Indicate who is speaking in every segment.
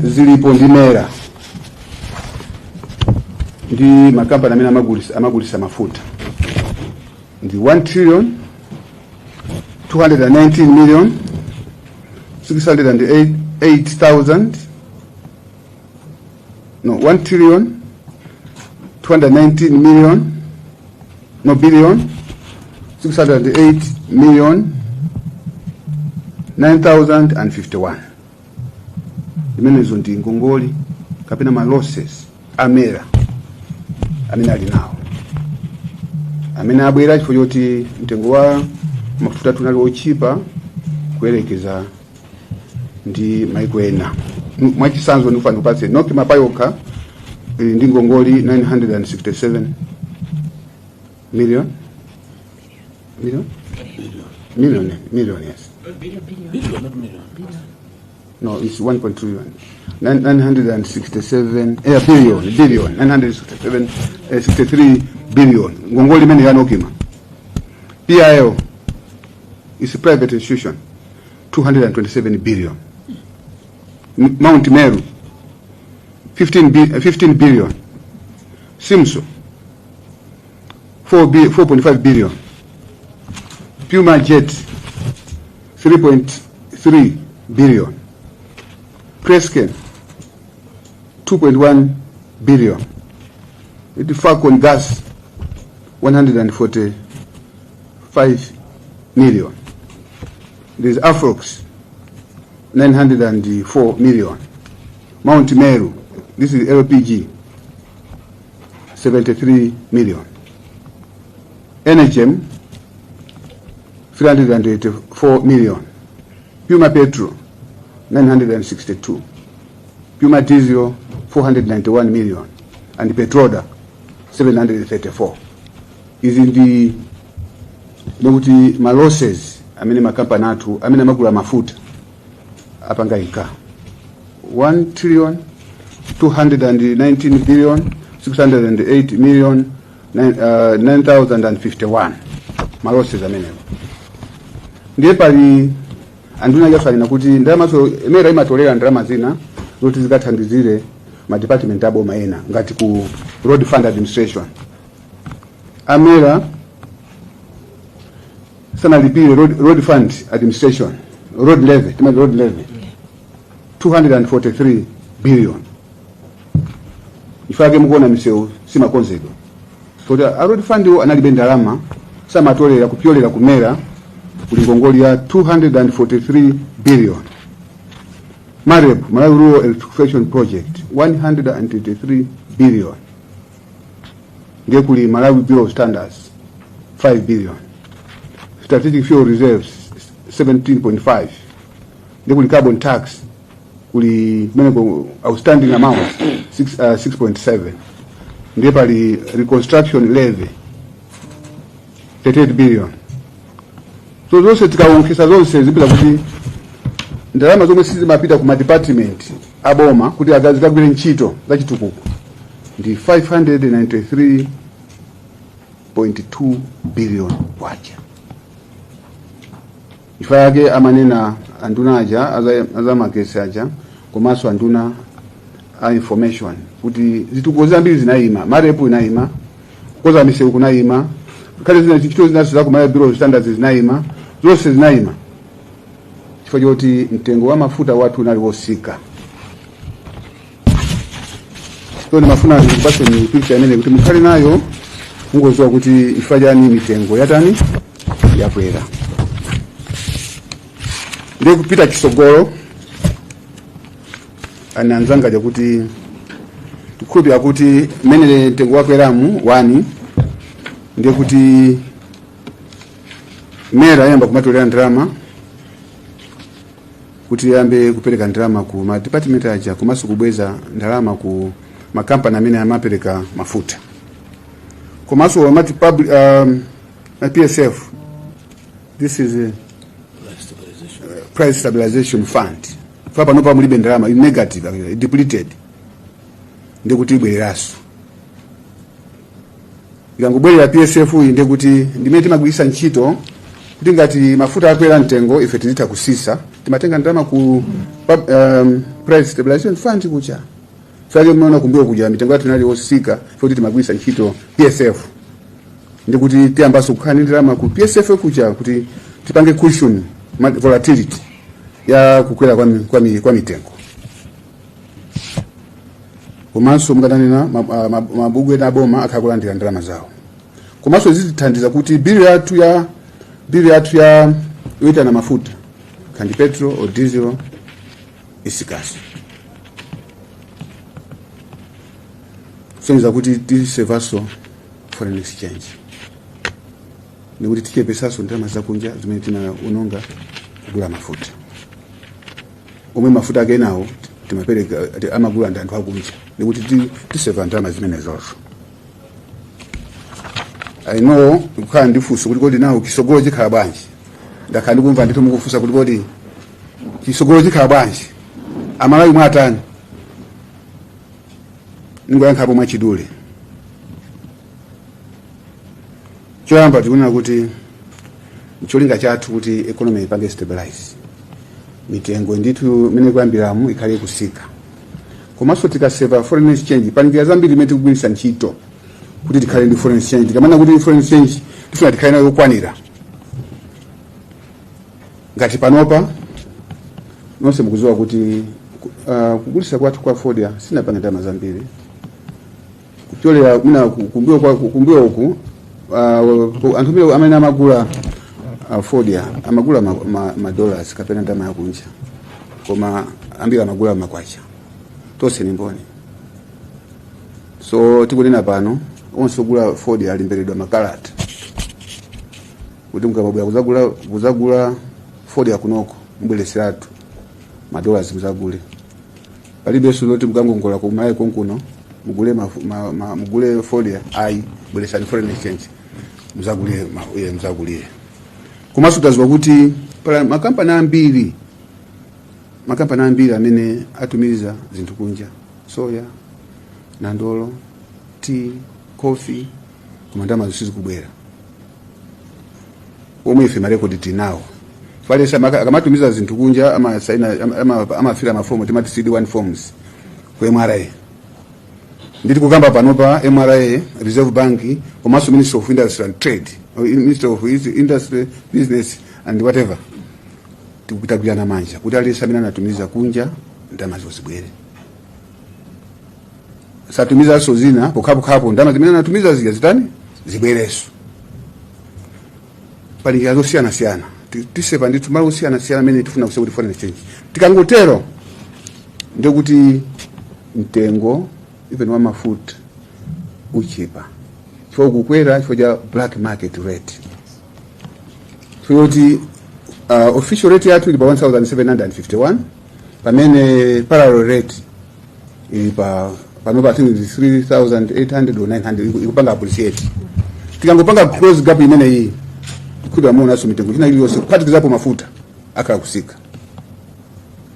Speaker 1: Zilipo ndi MERA ndi makampani amene amagulisa mafuta ndi 1 trillion 219 million 608,000, no, 1 trillion 219 million, no, billion 608 million 9051. Imenezo ndi ngongoli kapena ma losses a MERA amene ali nawo, amene abwera chifukwa choti mtengo wa mafuta tunali ochipa kuyerekeza ndi maiko ena. Mwachitsanzo, ndikufuna ndikupatse NOCMA payokha ili ndi ngongoli 967 million, million, million, million, yes.
Speaker 2: Billion, not million.
Speaker 1: No, it's 1.2 trillion. 967 billion, billion, 967, 63 billion. Ngongoli imene ya NOCMA. PIL is a private institution, 227 billion. Mount Meru, 15 billion. Simso, 4 4.5 billion. Puma Jet, 3.3 billion. Presscane, 2.1 billion. It Falcon Gas, 145 million. There's Afrox, 904 million. Mount Meru, this is LPG, 73 million. Energem, 384 million. Puma Petrol, 962. Puma Diesel, 491 million, and Petroda, 734. Izi ndi nekuti ma losses amene makampani athu amene amagula mafuta apanga inka 1 trillion 219 billion 608 million 9051, ma losses amenewo. Ndiye pali anduna ajafanena kuti ndalamazo MERA imatolera ndalama zina zoti zikathandizire ma department aboma ena, ngati ku Road Fund Administration. A MERA sanalipire Road Fund Administration road levy, timati road levy, 243 billion. Ifake mukuona misewu simakonzedwa kuti a Road Fund wo analibe ndalama, samatolera. Kupyolera ku MERA kuli ngongoli ya 243 billion. MAREP, Malawi Rural Electrification Project, 123 billion. Ndiye kuli Malawi Bureau of Standards, 5 billion. Strategic Fuel Reserves, 17.5. Ndiye kuli carbon tax, kuli kumeneko outstanding amount 6, 6.7. Ndiye pali reconstruction levy, 38 billion. So zonse tikaonkhesa zonse zipita kuti ndalama zomwe sizimapita ku madepartment aboma kuti akazikagwire ntchito za chitukuko ndi 593.2 billion kwacha. Ifa yake amanena anduna aja azamagesi aja komanso anduna a information kuti zitukuko zambiri zinayima. MAREP inayima, kukoza misewu kunayima, khale zina ntchito zinazo za ku Malawi Bureau of Standards zinayima, zonse zinayima chifukwa choti mtengo wa mafuta wathu unali wosika. So ndimafuna ndikupaseni picture imene kuti mukhale nayo, mungoziwa kuti chifukwa chani mitengo yatani, yakwera. Ndiye kupita chisogolo, ani anzanga, chakuti tikhulupira kuti mmene mtengo wakweramu wani, ndiye kuti MERA ayamba kumatolera ndalama kuti yambe kupereka ndalama ku ma department aja, komanso kubweza ndalama ku makampani amene amapereka mafuta, komanso amati public, PSF, this is a Price Stabilization Fund. Fa panopa mulibe ndalama, ili negative, actually, depleted. Ndikuti ibwereranso. Ikangobwerera PSF iyi, ndikuti ndimene timagwiritsa ntchito Kuti ngati mafuta akwera mtengo, ife tizitha kusisa. Timatenga ndalama ku Price Stabilization Fund kucha. Fake mnaona kumbuyo kuja mitengo yathu inali yosika kuti timagwiritsa ntchito PSF, ndikuti tiyambaso kukhala ndi ndalama ku PSF kucha kuti tipange cushion volatility ya kukwera kwa mitengo. Komanso mukatanena mabungwe ena aboma akhala kulandira ndalama zawo. Komanso zitithandiza kuti bill yathu ya yoitana mafuta, kandi petrol or diesel, isikaso, kusonyeza kuti tisevaso foreign exchange, ndikuti tichepesaso ndalama zakunja zimene tinaononga kugula mafuta, omwe mafuta ake nawo timapereka, amagula ndi anthu akunja, ndikuti tiseva ndalama zimenezozo. I know kukhala ndi funso kuti kodi nawo chisogolo chikhala bwanji? Ndakhala ndikumva ndithu mukufunsa kuti kodi chisogolo chikhala bwanji, Amalawi mwatani? Ningoyankhapo mwachidule. Choyamba, tikunena kuti cholinga chathu kuti economy ipange stabilize, mitengo ndithu imene ikuyambiramu ikhale ikusika. Komanso tikaseva foreign exchange, pali njira zambiri imene tikugwiritsa ntchito kuti tikhale ndi foreign exchange. Tikamana kuti foreign exchange tifuna tikhale nayo yokwanira, ngati panopa nonse mukudziwa kuti kugulitsa kwathu kwa fodya sinapange ndalama zambiri kupyolera mwina kumbuyo uku. Anthu amene amagula fodya amagula ma dollars kapena ndalama yakunja, koma ambiri amagula makwacha. Tonse ni mboni. So tikunena pano, onse ogula fodya alemberedwa makalata kuti mukabwera kuzagula fodya kunoko, mubwereseratu ma dollars muzagule. Palibenso zoti mukangongola kumayi konkuno mugule mugule fodya, ayi, bweresani foreign exchange muzagulire muzagulire. Komanso taziwa kuti pala makampani ambiri amene atumiza zinthu kunja, soya, nandolo, tea, coffee, koma ndalama sizikubwera, omwe ife marekodi tinawo. Falesa akamatumiza zinthu kunja amasaina, amafira mafomu timati CD1 forms ku MRA. Nditi kukamba panopa, MRA, Reserve Bank, komanso Ministry of Industry and Trade, or Ministry of Industry, Business and whatever, tikutagwirana manja kuti aliyense amene anatumiza kunja ndalama zibwere. Satumizanso zina pokhapokhapo ndalama zimene anatumiza zija zitani? Zibwereso. Pali njira zosiyanasiyana. Tisepa ndithu malo osiyanasiyana amene tifuna kuseva kuti foreign exchange. Tikangotero ndikuti mtengo even wa mafuta uchipa, chifukwa ukukwera chifukwa cha black market rate, chifukwa kuti official rate yathu ili pa 1751, pamene parallel rate ili pa panopa I think ili 3800 or 900, ikupanga appreciate. Tikangopanga close gap imene iyi, kuti amuonanso mitengo china iliyonse kuphatikizapo mafuta akhala kusika.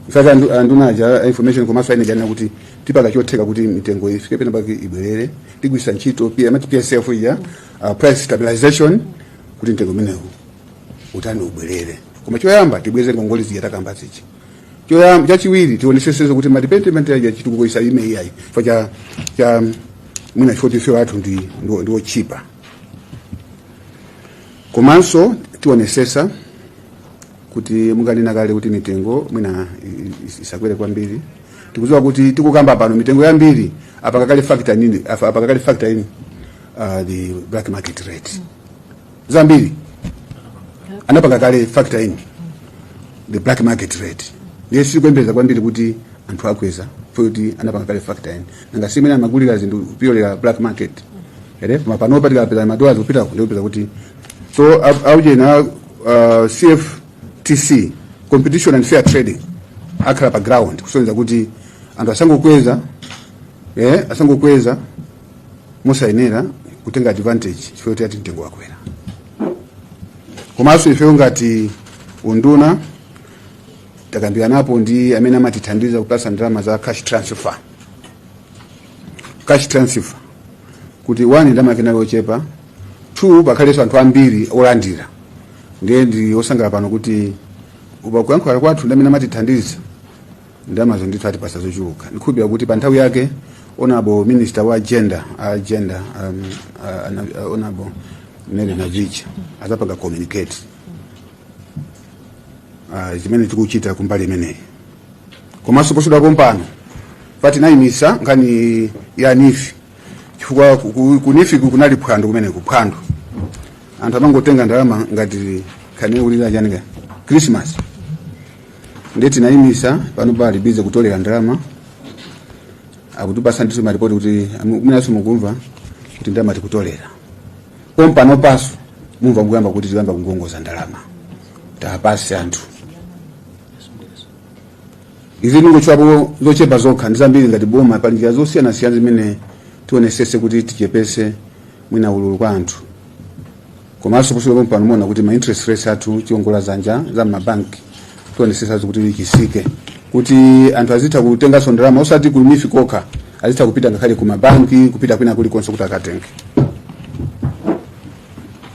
Speaker 1: Ifaka anduna aja information komanso energy anena kuti tipanga chotheka kuti mitengo ifike pena pake ibwerere. Tigwisa ntchito amati PSF ija, price stabilization, kuti mtengo umenewu utani? Ubwerere. Koma choyamba tibweze ngongole zija takamba zichi choyamba. Chachiwiri, tionesesezo kuti ma department aja chitukuko isaime iyayi chifukwa cha mwina chifukwa ife athu ndi ochipa. Komanso tionesesa kuti munganena kale kuti mitengo mwina isakwere kwambiri. Tikudziwa kuti tikukamba pano mitengo yambiri apanga kale factor nini, apanga kale factor in the black market rate. Zambiri anapanga kale factor in the black market rate. Ndiye sikuyembekeza kwambiri kuti anthu akweza kuti anapanga kale factor in. Nanga simene amagulira zinthu kupyolera black market ere? Koma panopa tikapeza madola kupita ndikupeza kuti so aujena CFTC, Competition and Fair Trading, akhala pa ground kusonyeza kuti anthu asangokweza mosayenera kutenga advantage chifukwa kuti ati mtengo wakwera. Komanso ifeyo ngati unduna takambiranapo ndi amene amatithandiza kupasa ndalama za cash transfer, kuti one, ndalama yake nayo yochepa, two, pakhalenso anthu ambiri olandira. Ndiye ndi osangalala pano kuti upa kuyankhula kwathu ndi amene amatithandiza, ndalamazo ndithu atipasa zochuluka. Ndikhulupirira kuti pa nthawi yake Honorable Minister wa Gender, gender Honorable Mary Navicha azapanga communicate zimene tikuchita kumbali imeneyi. Komanso posachedwa pompano patinayimisa nkhani ya NEEF, chifukwa ku NEEF kunali phwando kumeneku, phwando, anthu amangotenga ndalama ngati khani kulira chanika Christmas. Ndiye tinayimisa. Pano pali busy kutolera ndalama, akutipasa ndiso maripoti kuti mwinaso mukumva kuti ndalama tikutolera pompano. Paso mumva kuyamba kuti tikuyamba kungongoza ndalama tapase anthu. Izi ndingochwapo zochepa zokha, ndi zambiri. Ngati boma pali njira zosiyanasiyana zimene tionesese kuti tichepese mwina ululu kwa anthu. Komanso posachedwa pompano muona kuti ma interest rates athu, chiongola zanja za mabanki, tionesesazo kuti chisike, kuti anthu azitha kutenganso ndalama, osati ku NEEF kokha, azitha kupita ngakhale ku mabanki, kupita kwina kulikonse kuti akatenge.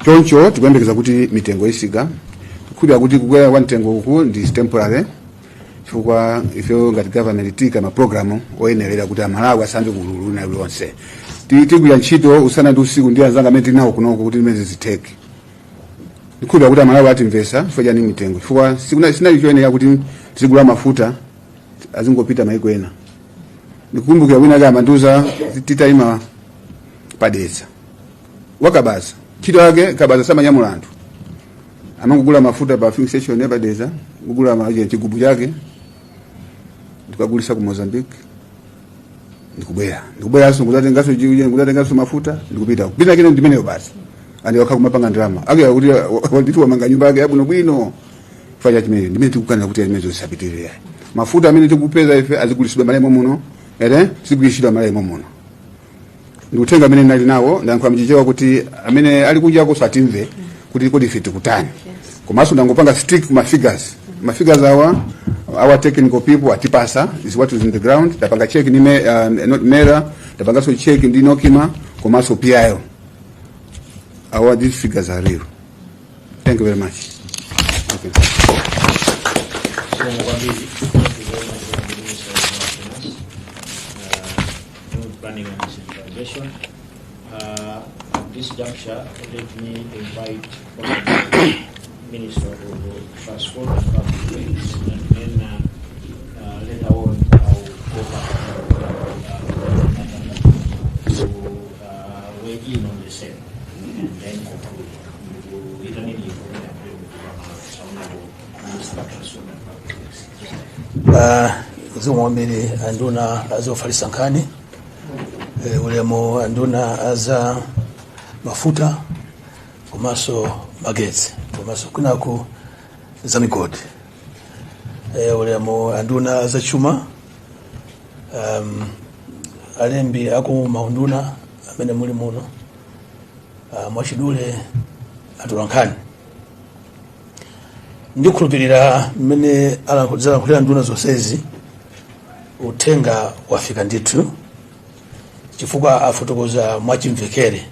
Speaker 1: Choncho tikuyembekeza kuti mitengo isika. Tikhulupirira kuti kukwera kwa mtengo uku ndi temporary, chifukwa ife ngati government tika mapulogalamu oyenerera kuti Amalawi asamve kululu na uliwonse. Tigwira ntchito usana ndi usiku ndi anzanga amene tili nawo kunoko kuti zimene zitheke. Ndikhulupirira kuti Amalawi atimvesa chifukwa chani mitengo, chifukwa sinali choyenera kuti tizigula mafuta azingopita maiko ena. Ndikukumbukira wina ake amandiuza titayima padedza, wakabaza, ntchito yake kabaza, samanyamula anthu, amangogula mafuta pa filling station ya padedza, kugula chigubu chake ndikagulisa ku Mozambique, ndikubwera, ndikubweranso ndikuzatenganso ndikuzatenganso mafuta, ndikupita kupita kene ndimeneyo basi. Andi wakha kumapanga ndalama ake kuti ndithu wamanga nyumba yake yabwinobwino chifukwa cha chimene ndimene tikukanira kuti zimene zisapitirire. Mafuta amene tikupeza ife azigulisidwa malemo muno, ere zigulisidwa malemo muno. Ndikutenga amene ndinali nawo, ndayankhula mchichewa kuti amene ali kunjako satimve kuti kodi ife tikutani. Komanso ndangopanga stick ma figures. Ma figures awa, our technical people atipasa, is what is in the ground. Tapanga check ni not MERA, tapanganso check ndi NOCMA komanso PIL. Our these figures are real. Thank you very much. Okay.
Speaker 2: Zikomo kwambiri. Thank you very much, Honorable Minister of Finance, New Planning and Decentralization. At this juncture, let me invite Honorable Minister of Transport and Public Works, and then later on I'll go back to weigh in on the same and then conclude. Ndikuyitaneni Honorable Minister of Transport and Public Works.
Speaker 3: Zikomo kwambiri anduna azofalitsa nkhani, ulemu anduna aza mafuta komanso magetsi komanso kwinaku za migodi, ulemu anduna azachuma, alembi aku maunduna amene muli muno, mwachidule atolankhani, ndikhulupirira mmene zalankhulira nduna zonsezi uthenga wafika ndithu, chifukwa afotokoza mwachimvekere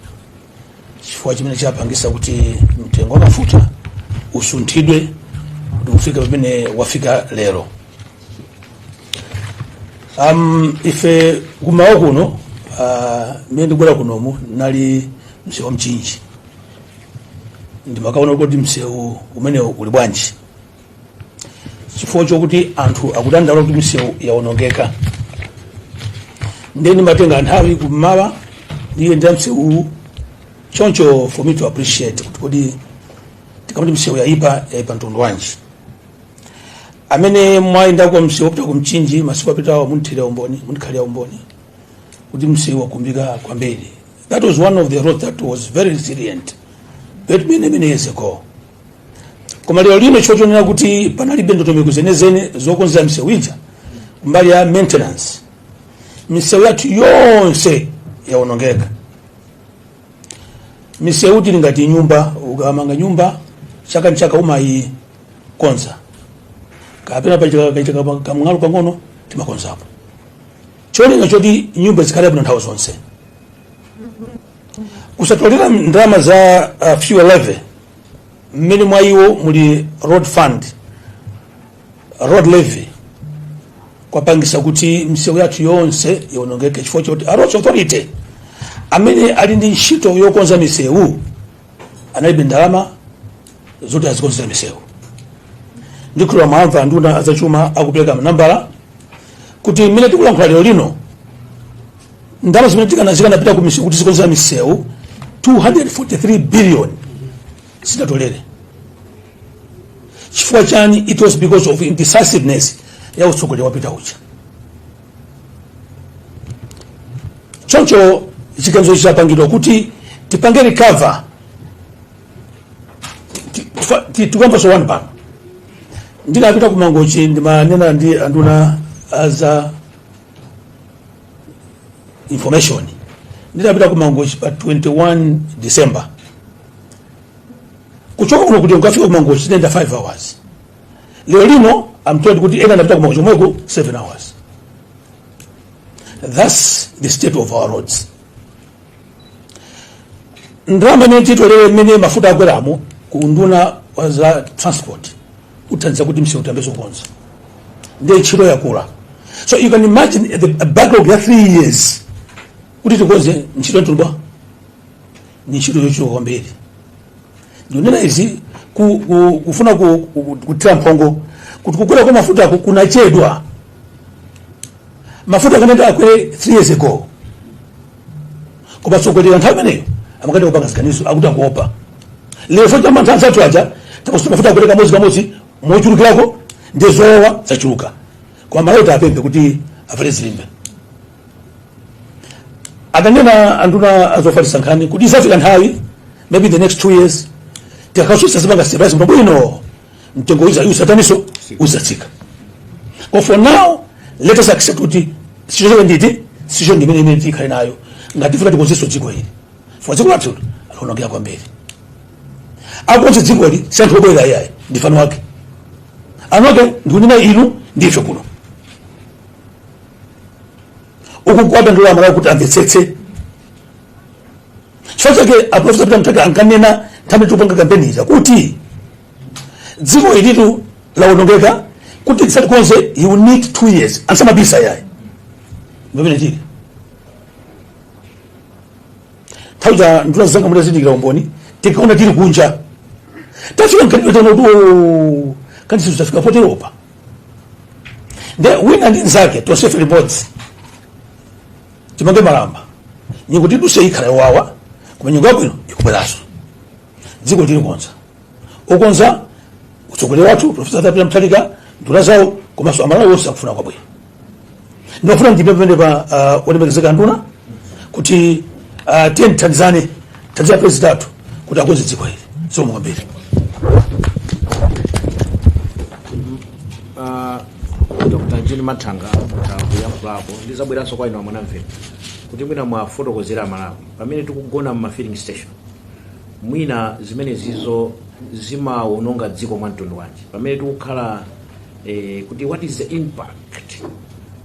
Speaker 3: chifukwa chimene chapangisa kuti mtengo wa mafuta usunthidwe kuti ufike pamene wafika lero. Ife kumawa kuno, mmene ndibwera kunomu nali msewu wa Mchinji, ndimakaona kuti msewu umenewu uli bwanji, chifukwa chokuti anthu akudandaula kuti msewu yawonongeka. Ndiye ndimatenga nthawi kummawa ndiyendera msewu choncho for me to appreciate kuti kodi tikamati msewu yayipa, yayipa mtundu wanji. Amene mwayendako msewu wopita ku Mchinji masiku apitawo munthira umboni, muntikhalira umboni kuti msewu wakumbika kwambiri. That was one of the roads that was very resilient but many, many years ago. Koma lero lino, chifukwa chonena kuti panalibe ndondomeko zenizeni zokonzera msewu ija mbali ya maintenance, misewu yathu yonse yawonongeka. Misewu tili ngati nyumba. Ukamanga nyumba, chaka nchaka umayikonza, kapena pachika kamng'alu pang'ono timakonzapo, cholinga choti nyumba zikhale bwino nthawi zonse. Kusatolera ndalama za fuel levy Mmene mwa iwo muli road fund, road levy, kwapangisa kuti misewu yathu yonse iwonongeke chifukwa choti a Roads Authority amene ali ndi ntchito yokonza misewu analibe ndalama zoti azikonzera misewu. Ndikhulupirira mwamva anduna azachuma akupereka manambala kuti mmene tikulankhula lero lino, ndalama zimene zikanapita ku misewu kuti zikonzera misewu, 243 billion, sidatolere. Chifukwa chani? It was because of indecisiveness ya utsogoleri wapita uja. Choncho chiganizo chapangidwa kuti tipange recover. Tikamva wani pano, ndinapita ku Mangochi, ndimanena ndi anduna aza information. Ndinapita ku Mangochi pa 21 December. Kuchoka kuno kuti ukafika ku Mangochi tinayenda 5 hours. Lero lino I'm told kuti ena anapita ku Mangochi komweko 7 hours. That's the state of our roads. Ndalama imene titolere mmene mafuta akweramo ku unduna wa za transport uthandiza kuti msewu tiyambe kukonza. Ndiye ntchito yakula. So you can imagine the backlog ya 3 years kuti tikonze ntchito ntulubwa ni ntchito yochuluka kwambiri. Ndikunena izi kufuna kuthira mphongo kuti kukwera kwa mafutako kunachedwa. Mafuta akanati akwere 3 years ago, koma atsogoleri nthawi imeneyo amakati kupanga ziganizo akuti akuopa. Lero chifukwa cha mantha anzathu aja, takuti mafuta akwere kamodzi kamodzi mochulukirako, ndi zolowa zachuluka. Koma Malawi tapemphe kuti avale zilimbe. Adanena anduna azofalitsa nkhani kuti izafika nthawi, maybe the next 2 years, tikakasusa zipanga stabilize bwino, mtengo usataniso uzatsika. But for now let us accept kuti sichocho nditi sicho ndimene imene tikhale nayo ngati tifuna tikonzenso dziko ili. For dziko lathu alionongeka kwambiri. Akonze dzikoli si anthu obwera iyayi, ndi eni ake. Eni ake ndikunena inu ndife kuno. Uku kuwadandaula Amalawi kuti amvetsetse. Chifukwa chake a Professor Peter Mutharika ankanena nthawi tikupanga kampeni ija kuti dziko ilitu lawonongeka, kuti tisatikonze you need 2 years. Ansamabisa yayi. Pamene tili nthawi ja nduna zanga mutazindikira umboni, tikaona tili kunja tafika mkati taona kuti, "Oh, kandi zinthu zafika poteropa." Nde wina ndi nzake tonsefe limodzi timange malamba. Nyengo tiduse ikhala yowawa, koma nyengo yabwino ikubweranso. Dziko tilikonza, okonza utsogoleri wathu Professor Peter Mutharika, nduna zawo, komanso Amalawi onse akufuna kwabwino. Ndinafuna ndipe pamene pa olemekezeka nduna kuti tiye tithandizane, thandiza president athu kuti akonze dziko ili. Zikomo kwambiri.
Speaker 2: Dr. Jean Mathanga kuyankhulapo, ndizabweranso kwa inu amwanamvera kuti mwina mwafotokozera Amalawi pamene tikugona mma filling station, mwina zimene zizo zimawononga dziko mwa mtundu wanji, pamene tikukhala kuti what is the impact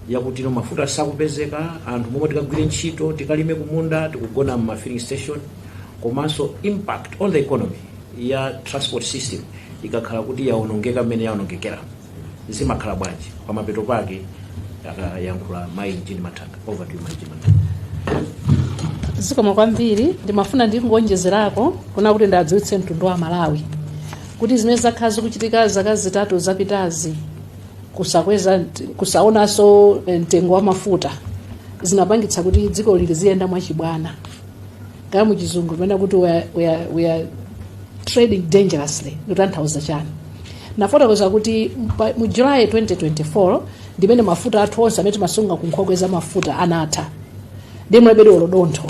Speaker 2: yakuti no mafuta sakupezeka, anthu momwe tikagwire ntchito, tikalime kumunda, tikugona mma filling station, komanso impact on the economy ya transport system ikakhala kuti yaonongeka mmene yaonongekera, zimakhala bwanji? Pamapeto pake akayankhula mayi Jean Mathanga. Over to you, Mayi Jean Mathanga.
Speaker 4: Zikomo kwambiri. Ndimafuna ndingonjezerako kuna kuti ndadziwitse mtundu wa Malawi kuti zimene zakhala zikuchitika zaka 3 zapitazi, kusakweza, kusaonanso mtengo wa mafuta, zinapangitsa kuti dziko lili ziyenda mwachibwana. Kaya muchizungu pamene kuti we are trading dangerously. Ndikutanthauza chani? Nafotokoza kuti mu July 2024 ndimene mafuta athu onse amene timasunga ku nkhokwe za mafuta anatha, ndi mulebedi olodontho.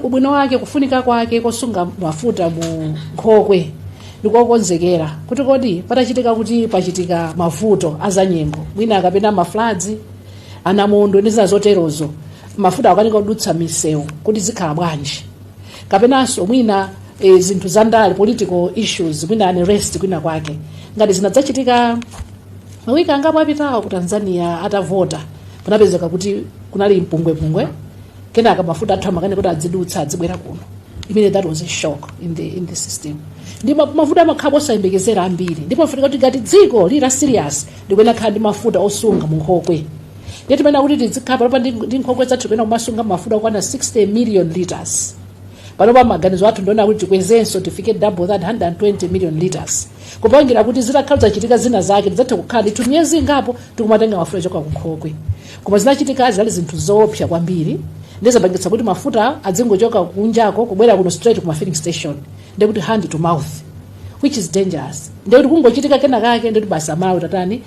Speaker 4: Ubwino wake, kufunika kwake kosunga mafuta mu nkhokwe ndikokonzekera kuti kodi patachitika kuti pachitika mavuto azanyengo, mwina kapena mafloods, anamondo ndi zina zoterozo, mafuta akanika kudutsa misewu, kuti zikhala bwanji? Kapenanso mwina zinthu za ndale, political issues, mwina unrest kwina kwake, ngati zinadzachitika mawiki angapo apitawo ku Tanzania atavota, panapezeka kuti kunali mpungwepungwe, kenaka mafuta athu amakani kuti adzidutsa adzibwera kuno. Imene that was a shock in the system. Ndi mavuto amakhala osayembekezera ambiri, ndipo afunika kuti ngati dziko lili la serious, ndikuyenera khala ndi mafuta osunga mu nkhokwe. Ndiye timene kuti tizikhala panopa ndi nkhokwe zathu, tikuyenera kumasunga mafuta okwana 60 million liters. Panopa maganizo athu ndiona kuti tikwezenso, tifike double that, 120 million liters, kupangira kuti zitakhala zachitika zina zake, tidzathe kukhala ndithu miyezi ingapo tikumatenga mafuta choka kunkhokwe. Koma zinachitika zali zinthu zoopsa kwambiri, ndizapangitsa kuti mafuta adzingochoka kunjako kubwera kuno straight kuma filling station, ndekuti hand to mouth, which is dangerous. Ndekuti kungochitika kena kake, ndekuti basi, Amalawi tatani,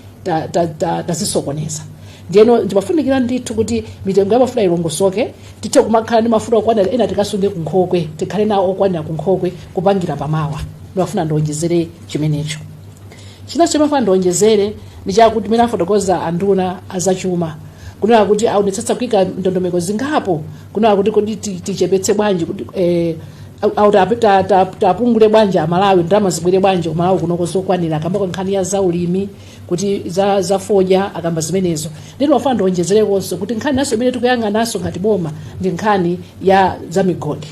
Speaker 4: tazisokoneza. Ndiyeno ndimafunikira ndithu kuti mitengo ya mafuta ilongosoke, tithe kumakhala ndi mafuta okwanira, ena tikasunge kunkhokwe, tikhale nawo okwanira kunkhokwe kupangira pamawa. Ndimafuna ndionjezere chimenecho. Chinanso chimafuna ndionjezere ndi chakuti mene afotokoza anduna azachuma kunena kuti aonetsetsa kuyika ndondomeko zingapo kunena kuti kodi tichepetse bwanji, kuti au tapungule bwanji Amalawi, ndalama zibwere bwanji kumalawi kunoko zokwanira, akamba kwa nkhani ya zaulimi, kuti za fodya, akamba zimenezo. Ndino mafuna ndionjezerekonso kuti nkhani naso imene tikuyang'ananso ngati boma ndi nkhani ya za migodi.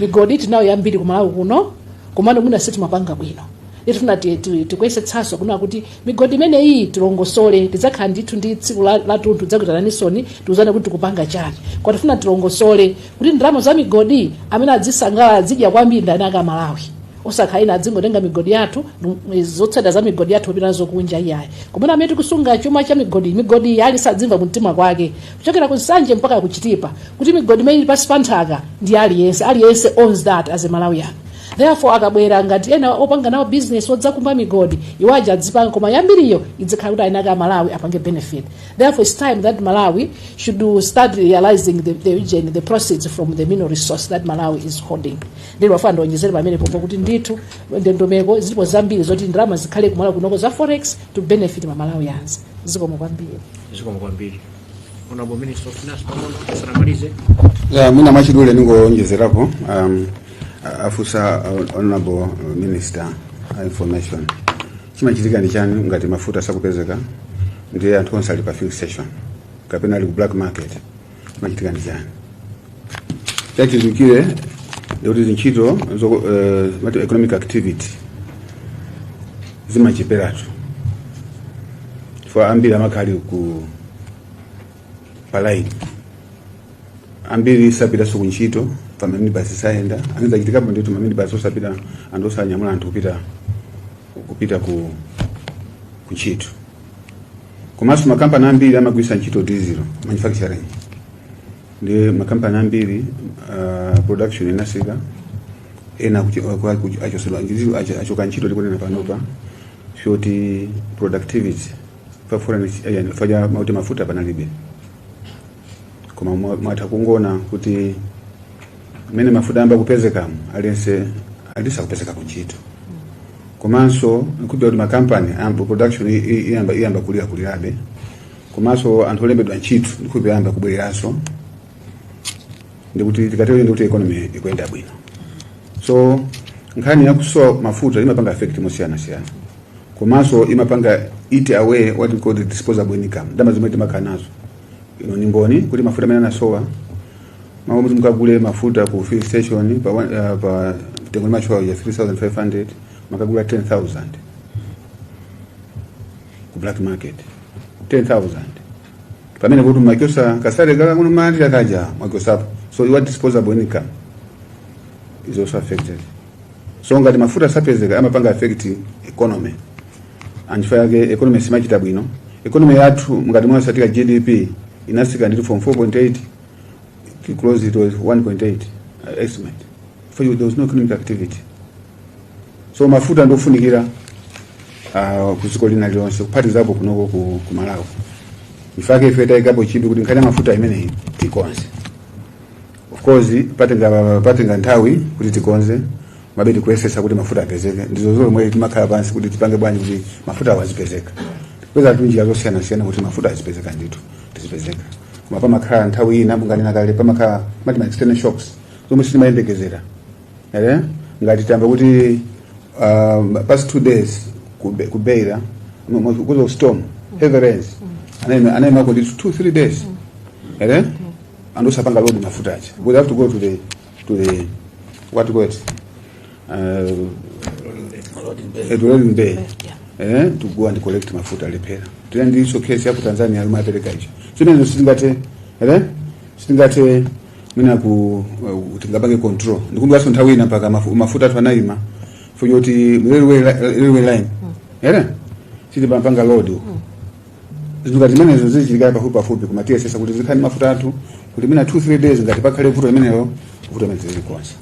Speaker 4: Migodi tinayo yambiri kumalawi kuno, komano mwina sitimapanga bwino. Tifuna tikuyesetsanso kunena kuti migodi imeneyi tilongosole. Tidzakhala ndithu ndi tsiku la tunthu, tidzakuitananisoni, tiuzane kuti tikupanga chani. Kwa tifuna tilongosole kuti ndalama za migodi, amene adzisangalala, adzidya kwambiri ndani aka Malawi, osakhala ina adzingotenga migodi yathu, zotsatira za migodi yathu kupita nazo kunja, iyayi. Komana amene tikusunga chuma cha migodi, migodi ali sadzimva mumtima kwake, kuchokera ku Nsanje mpaka kuchitipa, kuti migodi imene ili pansi pa nthaka ndi aliyense. Aliyense owns that as a Malawian. Therefore, akabwera ngati ena opanga nawo business odzakumba migodi, iwaja adzipanga, koma yambiriyo idzikhala kuti ainaka Malawi apange benefit. Therefore, it's time that Malawi should start realizing the region, the proceeds from the mineral resource that Malawi is holding. Ndilo mafuna ndionjezere pamene popo kuti ndithu ndondomeko zilipo zambiri zoti ndalama zikhale kumalawi kunoko za forex to benefit ma Malawians. Zikomo kwambiri.
Speaker 2: Zikomo kwambiri. Honorable Minister of Finance, pang'ono tisanamalize.
Speaker 1: Ya, mwina mwachidule ningowonjezerapo. Afusa honorable minister information, chimachitika ndi chani ngati mafuta sakupezeka, ndiye anthu onse ali pa filling station kapena ali ku black market? Chimachitika ndi chani? Chachizukire ndikuti zintchito mati economic activity zimacheperatu, chifukwa ambiri amakhala ku pa line, ambiri sapitanso kuntchito pa maminibasi sayenda. Anizachitikapo ndithu, maminibasi osapita, anthu osanyamula anthu kupita ku ntchito. Komanso makampani ambiri amagwiritsa ntchito diesel, manufacturing, ndi makampani ambiri production inasika, ena achosedwa, achoka ntchito. Tikunena panopa short productivity pa foreign faja mauti mafuta panalibe. Koma mwatha kungona kuti mmene mafuta amba kupezekamo, aliyense alisa kupezeka kuntchito. Komanso nkupita kuti makampani ambo production iyamba kulira kulirabe. Komanso anthu olembedwa ntchito ndikupita ayamba kubwereranso, ndikuti tikatero ndikuti economy ikuyenda bwino. So nkhani yakusowa mafuta imapanga affect mosiyanasiyana, komanso imapanga eat away what we call the disposable income, ndalama zomwe timakhala nazo. Ino ni mboni kuti mafuta amene anasowa, maomwe mukagule mafuta ku filling station pa mtengo limachowa ya 3500, makagula 10,000 ku black market, 10,000. Pamene kuti machosa kasale kaka kuno mandira kaja machosapo. So your disposable income is also affected. So ngati mafuta sapezeka, amapanga affect economy, and chifukwa yake economy simachita bwino. Economy yathu, ngati mwasatika GDP inasika ndithu from 4.8 to close, it was 1.8 estimate, for you there was no economic activity. So mafuta ndofunikira kuziko lina lilonse, kuphatizapo kunoko ku Malawi. Ifake ife tayikapo chidwi kuti nkhani ya mafuta imeneyi tikonze. Of course patenga nthawi kuti tikonze, mabe tikuyesesa kuti mafuta apezeke. Ndizo zomwe timakhala pansi kuti tipange bwanji kuti mafuta awo azipezeka. Kweza tu njira zosiyanasiyana kuti mafuta azipezeka, ndithu tizipezeka. Koma pamakhala nthawi ina, munganena kale, pamakhala mati ma external shocks zomwe sitimayembekezera. Ere ngati tamba kuti past 2 days ku Beira because of storm, heavy rains, anayima kuti 2-3 days, ere and osapanga load mafuta aja. We have to go to the What what
Speaker 3: Loading bay.
Speaker 1: At loading bay to go and collect mafuta, alephera. Tili ndiso case ya ku Tanzania alumapereka icho. Zimene sitingathe sitingathe mwina ku tingapange control. Ndikumbukanso nthawi ina mpaka mafuta athu anayima for yoti railway line sitipapanga load uko. Zinthu ngati zimenezo zichitikira pafupi pafupi, koma tiyesesa kuti zikhale mafuta athu kuti mwina 2 3 days ngati pakhale vuto limenelo, vuto limene zilikonse.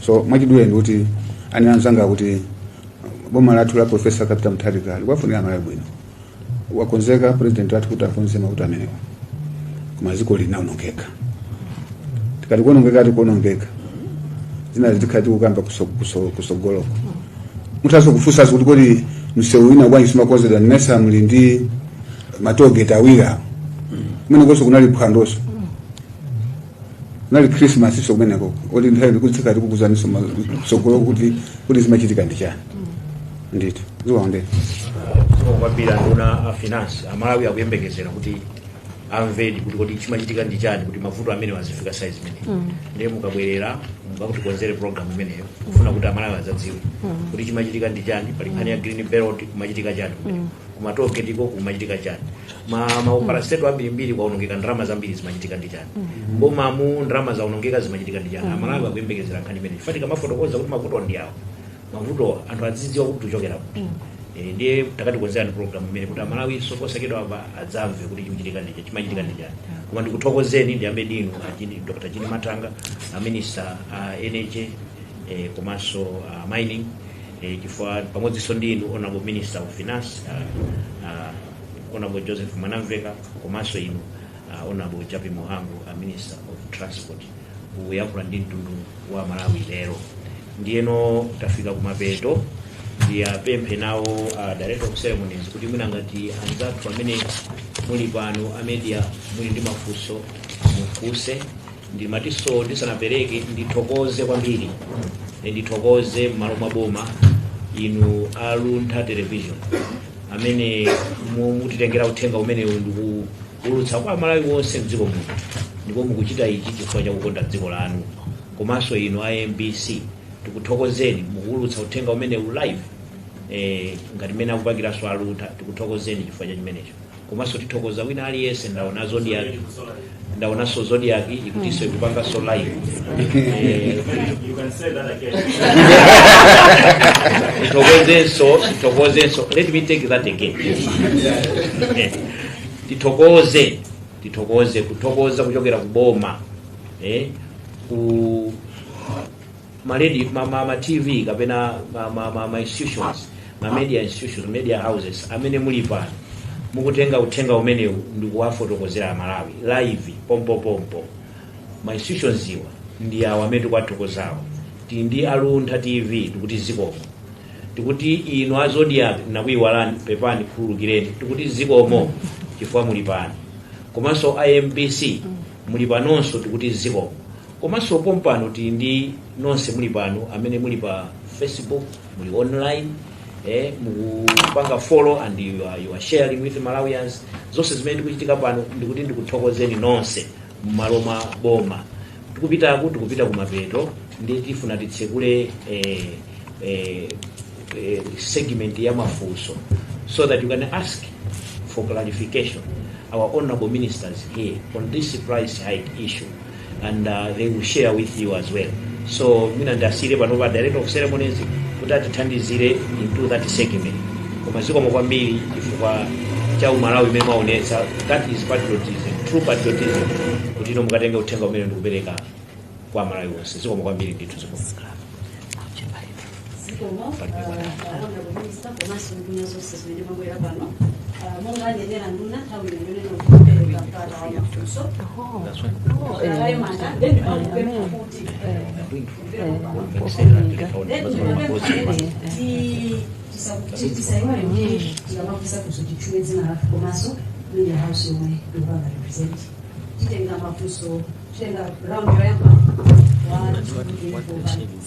Speaker 1: So mwachidule ndikuti ani anzanga kuti boma lathu la Professor Peter Mutharika likuwafunira Malawi bwino. Wakonzeka president wathu kuti akonze mavuto amenewa, koma dziko linaonongeka. Tikati kuonongeka, tikuonongeka. Zina zitikhala tikukamba kusogoloko. Muthaso kufunsa kuti kodi msewu wina bwanji simakonzedwa? Nimesa muli ndi ma tollgate awiri awo? Kumenekonso kunali phwandonso, kunali Christmas so kumeneko. Oti nthawi ndikutsika tikukuzaniso kusogolo kuti zimachitika ndi chani. Ndithu, zikuwaondera.
Speaker 2: Zikomo kwambiri, anduna a Finance. Amalawi akuyembekezera kuti amvedi kuti kodi chimachitika ndi chani kuti mavuto amene wazifika size imeneyi. Ndiye mukabwerera mukakutikonzere program imeneyo, kufuna kuti Amalawi adzadziwe kuti chimachitika ndi chani. Pali nkhani ya green belt, kumachitika chani kumeneko? Kuma tollgate ko kumachitika chani? Ma parastatal ambirimbiri kwaonongeka ndalama zambiri, zimachitika ndi chani? Mbomamu ndalama zaonongeka, zimachitika ndi chani? Amalawi akuyembekezera nkhani imeneyi. Fatika mafotokoza kuti mavuto ndi awo, mavuto anthu adzidziwa kuti tuchokera kuti. Ndiye takatikonzerani program imene kuti Amalawi posachedwa apa adzamve kuti chikuchitika ndi chani, chimachitika ndi chani. Koma ndikuthokozeni, ndiyambe ndinu Dr. Jean Mathanga, a Minister a Energy komanso Mining, chifukwa pamodzinso ndi inu Honorable Minister of Finance, Honorable Joseph Mwanamveka, komanso inu Honorable Jappie Mhango, a Minister of Transport, kuyankhula ndi mtundu wa Malawi lero. Ndiyeno tafika kumapeto. Ndiyapemphe nawo director of ceremonies kuti mwina ngati anzathu amene muli pano a media muli ndi mafunso, mufunse. Ndimatinso ndisanapereke, ndithokoze kwambiri, ndithokoze m'malo mwa boma inu a Luntha Television amene mutitengera uthenga umenewu ndikuwulutsa kwa Amalawi wonse mdziko muno, ndipo mukuchita ichi chifukwa chakukonda dziko lanu. Komanso inu a MBC, tikuthokozeni, mukuwulutsa uthenga umenewu live ngati mmene akupangiranso a Luntha. Tikuthokozeni chifukwa cha chimenecho. Komanso tithokoza wina aliyense. Ndaona Zodiak, ndaonanso Zodiak ikutinso ikupanganso live.
Speaker 5: You can say that again.
Speaker 2: Tithokozenso, tithokozenso. Let me take that again. Tithokoze, tithokoze, kuthokoza kuchokera ku boma ku maledi ma TV kapena ma institutions, ma media institutions, media houses amene muli pano mukutenga uthenga umenewu ndikuwafotokozera Amalawi live pompopompo. Ma institutions iwa ndi awa amene tikuwathokozawo. Tili ndi a Luntha TV, tikuti zikomo. Tikuti inu a Zodiak, nakuyiwalani, pepani, khululukireni, tikuti zikomo chifukwa muli pano. Komanso MBC muli panonso, tikuti zikomo. Komanso pompano tili ndi nonse muli pano amene muli pa Facebook, muli online, mukupanga follow and you are sharing with Malawians zonse zimene tikuchitika pano. Ndikuti ndikuthokozeni nonse m'malo mwa boma. Tikupitaku, tikupita kumapeto, ndi tifuna titsekule segment ya mafunso so that you can ask for clarification our honorable ministers here on this price hike issue, and they will share with you as well. So mwina ndasire pano pa director of ceremonies kuti atithandizire into that segment. Koma zikomo kwambiri chifukwa cha umalawi imene mwaonetsa. That is patriotism, true patriotism, kuti ino mukatenga uthenga umene ndikupereka kwa Malawi onse. Zikomo kwambiri ndithu, zikomo.
Speaker 6: Zikomo, Honorable Minister, komanso nduna zonse zimene mwabwera pano. Monga anenera nduna, nthawi ino yonena kupereka mpata wa mafunso. Akayimanda, then ndimangopempha kuti then ndimapempha kuti tisayiwale kuti tikamafunsa funso titchule dzina lathu komanso media house yomwe tikupanga represent. Titenga mafunso, titenga round yoyamba, 1 2 3 4 5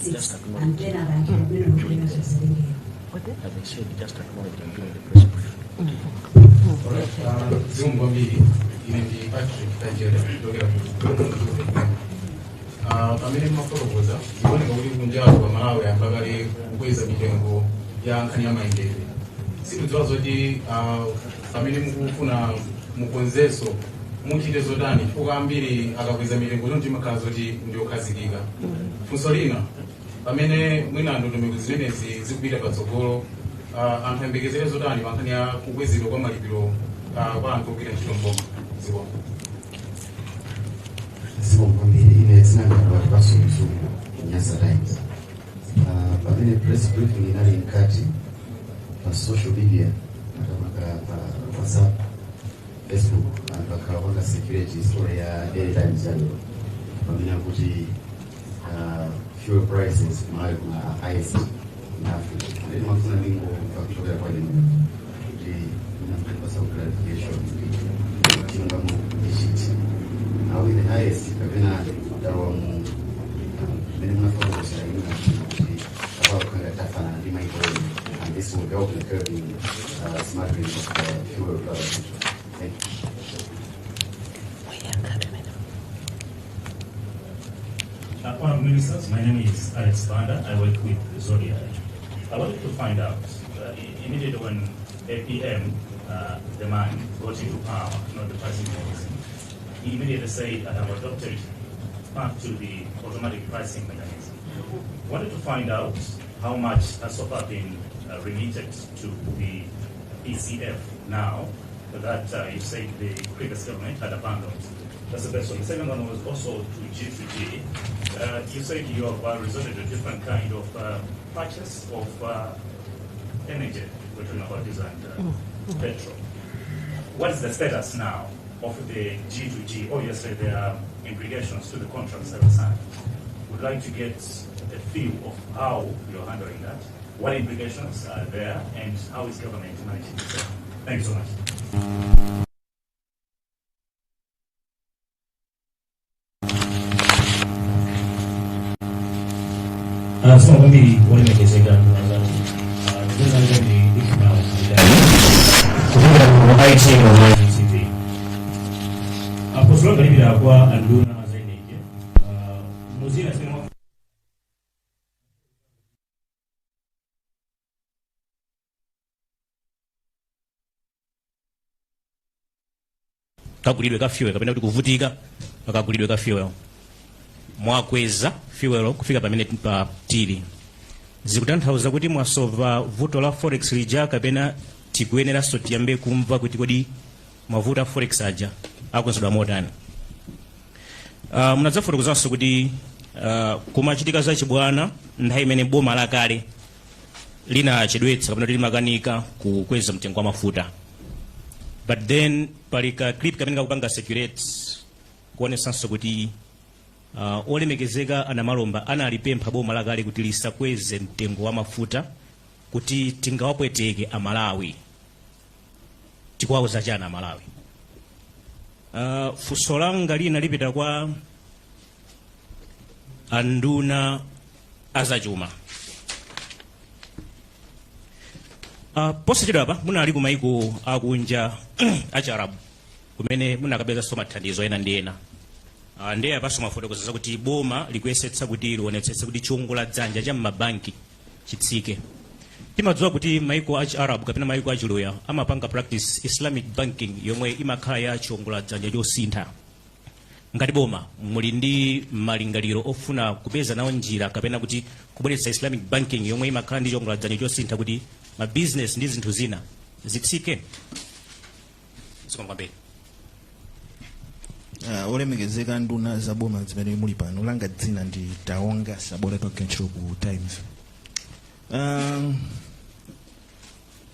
Speaker 6: 6, and then akayankhira kumene ndikutenga zazitengera.
Speaker 2: As I said, just acknowledge I'm doing the press brief.
Speaker 7: Zikomo kwambiri. Ine ndi Patrick Tajera kuchokera ku.
Speaker 5: Pamene mmafotokoza, zikuoneka kuti kunjaku pa Malawi ayamba kale kukweza mitengo ya nkhani ya mayendedwe. Sikudziwa zoti pamene mukufuna mukonzenso muchite zotani, chifukwa ambiri akakweza mitengo choncho imakhala zoti ndiyokhazikika. Funso lina, pamene mwina ndondomeko zimenezi zikupita patsogolo, anthu ayembekezere zotani pa nkhani ya kukwezedwa kwa malipiro kwa anthu ogwira ntchito mboma? Zikomo.
Speaker 7: Zikomo kwambiri. Ine dzina langa Paso Mzungu, Nyasa Times. Pamene press briefing inali mkati, pa social media, makamaka pa WhatsApp, Facebook, anthu akhala kupanga circulate story ya Daily Times yalero pamene akuti fuel prices Malawi kuna highest in Africa. Ndine mafuna ndingomva kuchokera kwa inu kuti munapasa clarification kuti chilungamo ndichiti. Are we the highest, kapena talowa mu mmene munafotokoza inu kuti apakukhala tafanana ndi maiko ena, and this will help in curbing smuggling of fuel to other countries? Thank you.
Speaker 8: Honorable Ministers, my name is Alex Banda. I work with Zodiak. I wanted to find out, immediately when APM, the man, got into power, not the pricing mechanism, he immediately said, "I have adopted back to the automatic pricing mechanism." Wanted to find out how much has so far been remitted to the PCF now that you said the previous government had abandoned. That's the first one. The second one was also to G2G. You said you have resorted to a different kind of purchase of energy. We're talking about diesel and petrol. What is the status now of the G2G? Obviously, there are implications to the contracts that were signed. Would like to get a feel of how you're handling that, what implications are there, and how is government managing it. Thank you so much.
Speaker 2: Zikomo kwambiri, olemekezeka nduna zathu. Dzina langa ndi Ishmael Mdani kuchokera ku IT Online TV. Funso langa lipita kwa anduna za energy. Muzina zimene kagulidwe ka fuel kapena kuti kuvutika pakagulidwe ka fuel, mwakweza fuel kufika pamene pa tili, zikutanthauza kuti mwasova vuto la forex lija, kapena tikuyeneranso tiyambe kumva kuti kodi mavuto a forex aja akonzedwa motani? Munadzafotokozanso kuti kumachitika zachibwana nthawi imene boma lakale linachedwetsa kapena kuti limakanika kukweza mtengo wa mafuta, but then pali ka clip kamene kakupanga circulate kuonesanso kuti olemekezeka anamalomba analipempha boma lakale kuti lisakweze mtengo wa mafuta kuti tingawapweteke Amalawi. Tikuwauza chani Amalawi? Funso langa lina lipita kwa anduna azachuma. Posachedwa apa munali ku maiko akunja achiarabu kumene munakapezanso mathandizo ena ndi ena. Ndiye apanso mwafotokoza zakuti boma likuyesetsa kuti lionetsetse kuti chiwongola dzanja cha m'mabanki chitsike. Timadziwa kuti maiko achi Arab kapena maiko achiluya amapanga practice Islamic banking yomwe imakhala ya chiwongola dzanja chosintha. Ngati boma muli ndi malingaliro ofuna kupeza nawo njira kapena kuti kubweretsa Islamic banking yomwe imakhala ndi chiwongola dzanja chosintha kuti ma business ndi zinthu zina zitsike? Zikomo kwambiri.
Speaker 9: Olemekezeka nduna za boma zimene muli pano, langa dzina ndi Taonga Sabola, ntchito ku Times.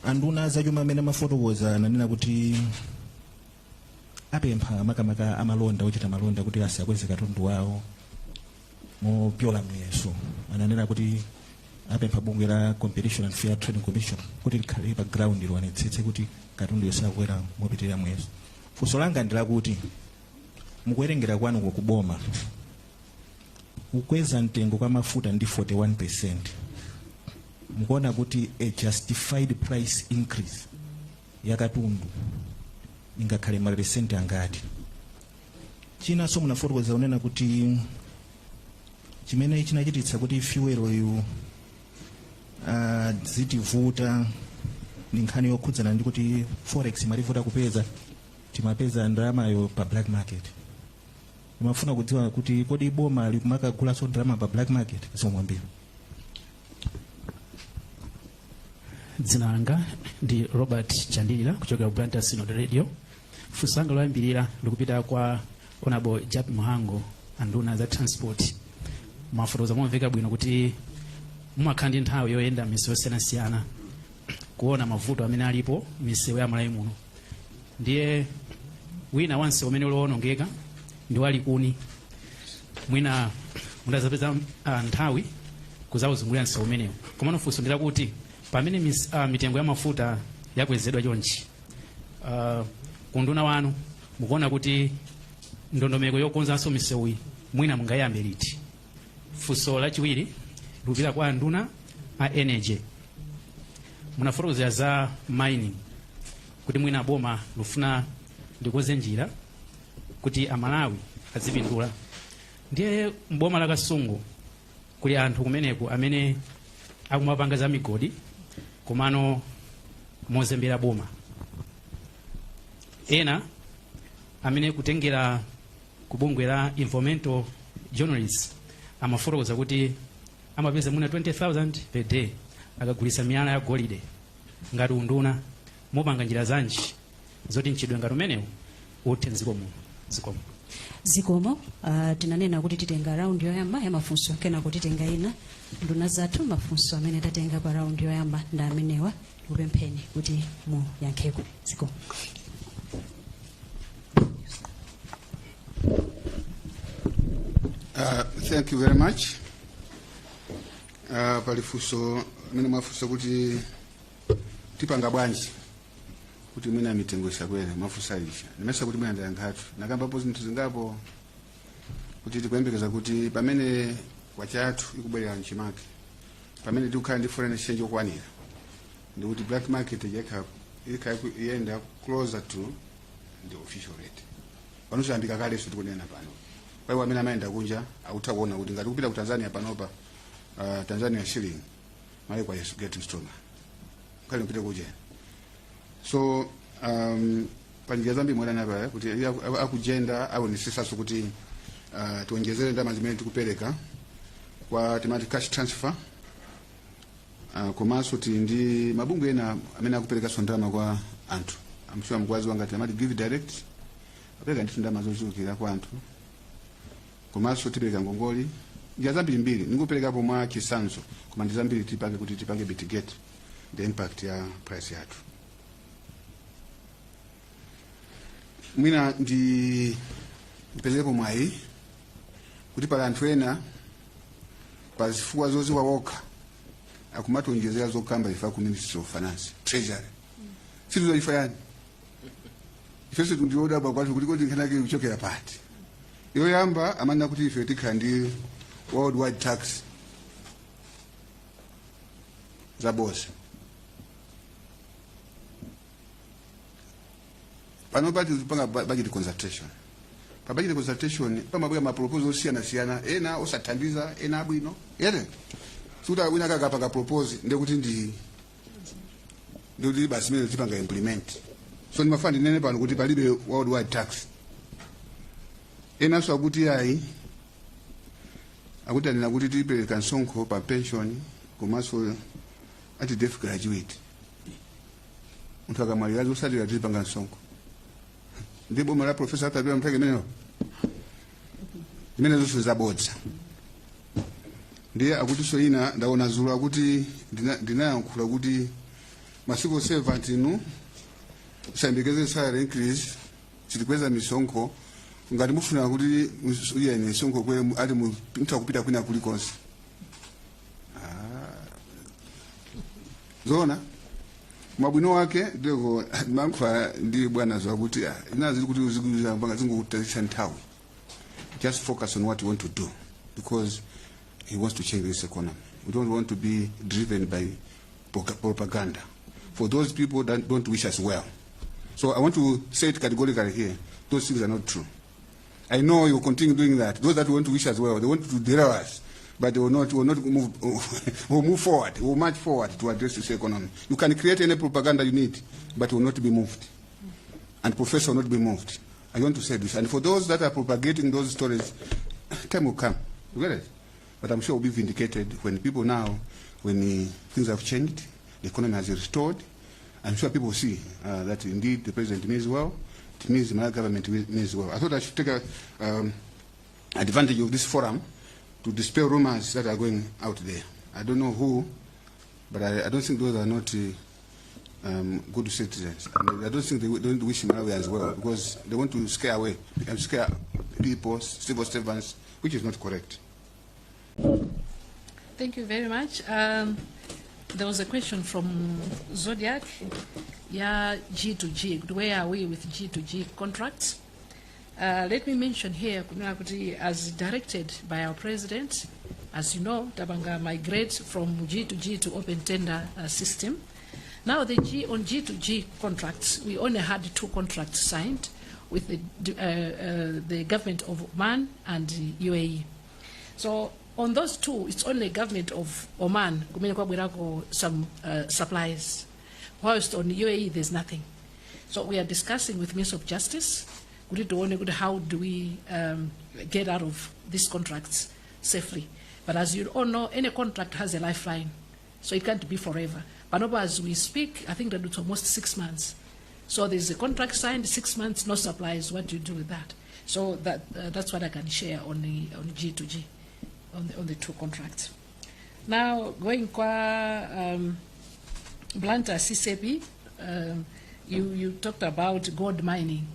Speaker 9: Anduna zachuma amene amafotokoza ananena kuti apempha makamaka amalonda, ochita malonda, kuti asakweze katundu wawo mopyola muyeso. Ananena kuti apempha bungwe la Competition and Fair Trading Commission kuti likhale pa ground, lionetsetse kuti katundu yosakwera mopitirira muyeso. Funso langa ndi lakuti, mukuwerengera kwanu kuboma, kukweza mtengo kwa mafuta ndi 41, mukuona kuti a justified price increase ya katundu ingakhale maperesenti angati? Chinanso, munafotokoza kunena kuti Chimene chinachititsa kuti fuel uyu zitivuta ndi nkhani yokhudzana ndi kuti forex imativuta kupeza, timapeza ndalamayo pa black market. Ndimafuna kudziwa kuti kodi boma likumakagulanso ndalama pa black market? Zikomo kwambiri.
Speaker 10: Dzina langa ndi Robert Chandilira kuchokera ku Blantyre Synod Radio. Funso langa loyambirira likupita kwa Honorable Jappie Mhango, anduna za transport. Mwafotokoza momveka bwino kuti mumakhala ndi nthawi yoyenda misewu yosiyanasiyana kuona mavuto amene alipo misewu ya Malawi muno. Ndiye wina wa msewu umene ulowonongeka ndi wa Likuni. Mwina mutazapeza nthawi kuzauzungulira msewu umenewu. Komano funso ndilakuti pamene mitengo ya mafuta yakwezedwa chonchi, kunduna wanu mukuona kuti ndondomeko yokonzanso misewuyi mwina mungayambe liti? Funso lachiwiri likupita kwa nduna a energy. Munafotokozera za mining kuti mwina boma lufuna likonze njira kuti Amalawi azipindula. Ndiye mboma la Kasungu kuli anthu kumeneku amene akumapanga za migodi komano mozembera boma, ena amene kutengera ku bungwe la environmental journalists amafotokoza kuti amapeza mwina 20,000 per day akagulitsa miyala ya golide. Ngati unduna mupanga njira zanji zoti mchitidwe ngati umenewu uthe mdziko muno? Zikomo.
Speaker 6: Zikomo. Tinanena kuti titenga round yoyamba ya mafunso, kenako titenga ina. Nduna zathu, mafunso amene tatenga pa round yoyamba ndi amenewa. Ndikupempheni kuti muyankheko. Zikomo.
Speaker 1: Thank you very much. Pali funso amene mwafunsa kuti tipanga bwanji kuti mwina mitengo isakwere. Mwafunsa lija, ndimesa kuti mwina ndayankhatu, nakambapo zinthu zingapo kuti tikuyembekeza kuti pamene kwacha yathu ikubwerera mchimake, pamene tikukhala ndi foreign exchange yokwanira, ndikuti black market ikhala iyenda closer to the official rate. Pano zayambika kalenso tikunena pano. Kwa iwo amene amayenda kunja akutha kuona kuti ngati kupita ku Tanzania panopa, Tanzania shilling Malawi kwacha is getting stronger khale kupita kuja. So pali njira zambiri mwadana pa kuti iye akujenda aonesesanso kuti tionjezere ndalama zimene tikupereka kwa timati cash transfer, komanso tili ndi mabungwe ena amene akuperekanso ndalama kwa anthu. I'm sure mukuwadziwa ngati amati Give Direct, apereka ndithu ndalama zochulukira kwa anthu. Komanso tipereka ngongoli, njira zambirimbiri. Ndikuperekapo mwa chitsanzo, koma ndi zambiri tipange kuti tipange mitigate the impact ya price yathu. Mwina ndi ndipezerepo mwayi kuti pali anthu ena pa zifukwa zoziwa wokha akumationjezera zokamba ife ku Ministry of Finance, Treasury. Situza ife yani, ifenso ndiodabwa kwathu kuti kodi nkhani yake ikuchokera pati. Yoyamba amanena kuti ife tikhala ndi worldwide tax, zaboza. Pano pati panga budget consultation. Pa budget consultation pamabwera ma proposal osiyanasiyana, ena osathandiza, ena abwino ere. Sikuti wina kakapanga propose ndekuti ndikuti basi imene tipanga implement. So ndimafuna ndinene pano kuti palibe worldwide tax. Enanso akuti ayi, akuti anena kuti tipereka msonkho pa pension komanso ati death gratuity. Munthu akamwalira zotsatira tizipanga msonkho ndi boma la Professor Arthur Peter Mutharika imeneyo, zimene zonse zabodza. Ndiye akutinso ina ndaona dzulo akuti ndinayankhula kuti ma civil servant inu musayembekeze salary increase, sitikweza misonkho. Ngati mufuna kuti iyeni misonkho kwere, ati mutha kupita kwina kulikonse. Zoona mabwino wake ndiko ndimankhula ndi bwana zakuti ina zili kuti zikuzapanga zingokutayitsa nthawi. Just focus on what you want to do, because he wants to change this economy. We don't want to be driven by propaganda for those people that don't wish us well. So I want to say it categorically here, those things are not true. I know you continue doing that. Those that want to wish us well, they want to derail us. But we will not move, we will move forward, we will march forward to address this economy. You can create any propaganda you need, but we will not be moved. And professor will not be moved. I want to say this. And for those that are propagating those stories, time will come. You get it? But I'm sure we'll be vindicated when people now, when things have changed, the economy has restored. I'm sure people will see that indeed the president means well. It means the Malawi government means well. I thought I should take advantage of this forum to dispel rumors that are going out there. I don't know who, but I don't think those are not good citizens. And I don't think they don't wish Malawi as well, because they want to scare away and scare people, civil servants, which is not correct.
Speaker 4: Thank you very much. There was a question from Zodiak, yeah, G2G. Where are we with G2G contracts? Let me mention here, kunena kuti as directed by our president, as you know, tapanga migrate from G2G to open tender system. Now the G on G2G contracts, we only had two contracts signed with the government of Oman and the UAE. So on those two, it's only government of Oman kumene kwabwerako some supplies, whilst on UAE there's nothing. So we are discussing with Minister of Justice kuti tione kuti how do we get out of these contracts safely. But as you all know, any contract has a lifeline, so it can't be forever. Panopa as we speak, I think that it's almost 6 months. So there's a contract signed, 6 months, no supplies. What do you do with that? So that's what I can share on G2G, on the two contracts. Now going kwa Blantyre CCAP, you talked about gold mining.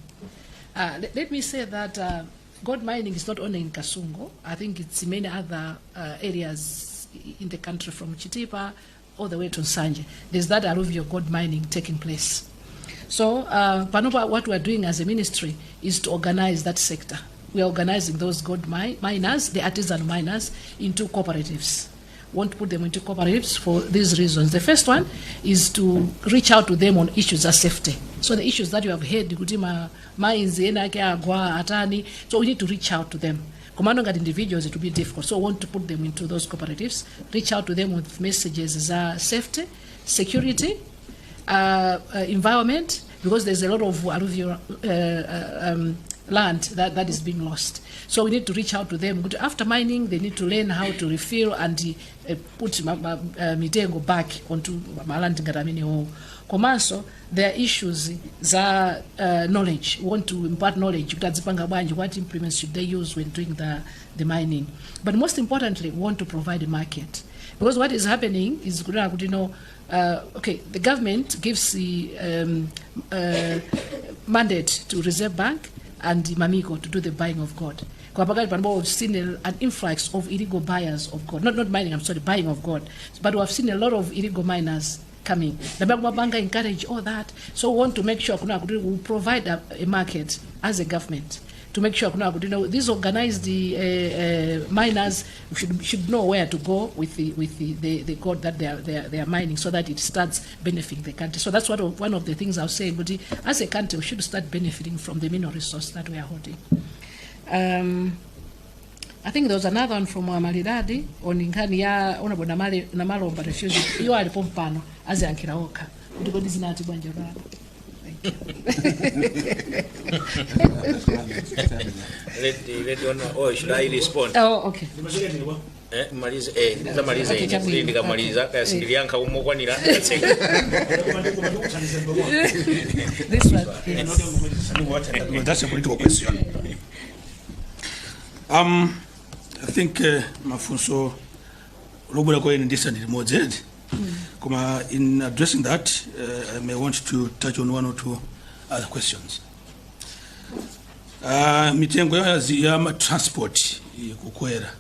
Speaker 4: Let me say that gold mining is not only in Kasungu. I think it's in many other areas in the country, from Chitipa all the way to Nsanje. There's that alluvial gold mining taking place. So, panopa, what we are doing as a ministry is to organize that sector. We are organizing those gold miners, the artisan miners, into cooperatives. Want to put them into cooperatives for these reasons. The first one is to reach out to them on issues of safety. So the issues that you have heard, kuti ma mines ena ake agwa atani, so we need to reach out to them. Komano ngati individuals, it will be difficult. So we want to put them into those cooperatives, reach out to them with messages za safety, security, environment, because there's a lot of alluvial land that is being lost. So we need to reach out to them. But after mining, they need to learn how to refill and put mitengo back onto ma land ngati amenewo. Komanso, there are issues za knowledge. We want to impart knowledge. Kuti adzipanga bwanji, what implements should they use when doing the mining? But most importantly, we want to provide a market. Because what is happening is, kunena kuti, okay, the government gives the mandate to Reserve Bank and Mammiko to do the buying of gold. Kwa pakati panopo we've seen an influx of illegal buyers of gold. Not mining, I'm sorry, buying of gold. But we have seen a lot of illegal miners coming. The Bank encourage all that. So we want to make sure kuna kuti we provide a market as a government to make sure kuna kuti, these organized miners should know where to go with the gold that they are mining, so that it starts benefiting the country. So that's one of the things I was saying. But as a country, we should start benefiting from the mineral resource that we are holding. I think there was another one from Malidadi on nkhani ya Honorable Namalomba refusing. Iwo alipo mpano aziyankhira okha kuti kodi zinati bwanji rada. Thank you.
Speaker 2: Let the, oh, should I respond?
Speaker 4: Oh, okay.
Speaker 2: Malize, ndamaliza
Speaker 4: Okay,
Speaker 2: ine
Speaker 4: chabwino.
Speaker 2: kuti ndikamaliza kaya sindiliyankha umokwanira ndatseka.
Speaker 4: This one, yes.
Speaker 3: Well, that's a political question. I think mafunso lobwera kwa ine ndisa ndili limodzi edi. Koma in addressing that, I may want to touch on one or two other questions. Mitengo ya ma transport ikukwera.